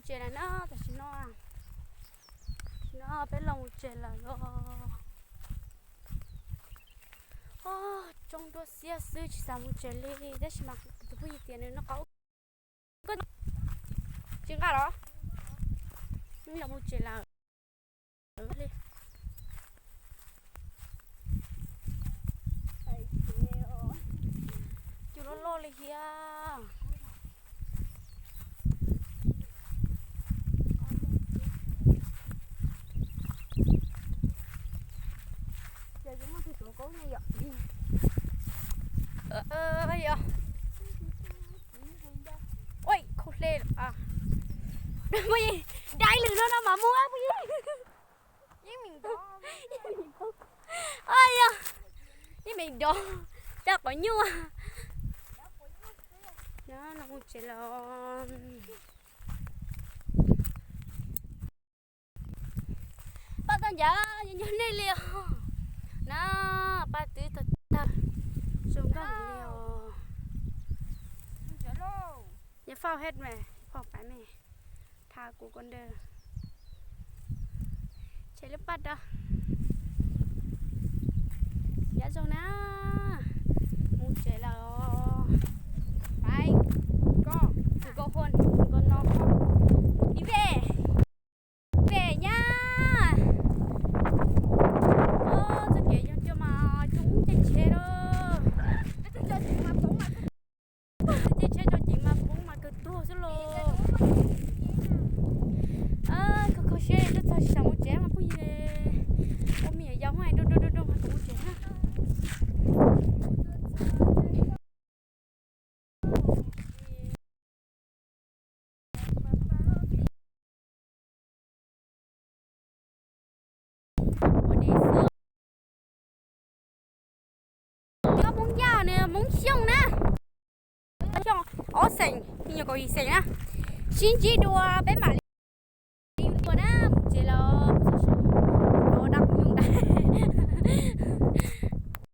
Tsev lawm na, tam sim no, tam sim no peb los mus tsev lawm os. Tsoob nruab xiab xwb tsis xav mus tsev li, tab sis mas kuv tus phooj ywg tias nws noj qab, tsis nqa los, los mus tsev lawm li. Cua loj loj li thiab. Ua, khaub hleb, dai lwm no no mas muaj puas yog? Yog, ib me dov, cov quav nyuj. Los mus tsev los. Paj tag ncav, yog nej li os na, paj twb tag tag, zoo nkauj li os. Yog fauj hej me, fauj pais me, tha kuv ko ntawd. Tshem lub paj rau. Yav zoo na, mus tsev lawm. Pais, koj, koj hua, koj no, đi về, về nha. Txoj kev yog cua mas coob caij tsheb lawm. Caij tsheb tso cev mas poob mas kawg tuag xwb los. Kho kho siab twb txog sawv mus tsev mas phooj ywg, ua me nyuam yaus hais dua dua dua dua mas kuv mus tsev na. Hmoob Yaj no Hmoob Xyooj na, Xyooj ob xeem, nyuam kaum yim xeem na, sib ntsib dua peb mam li ua na.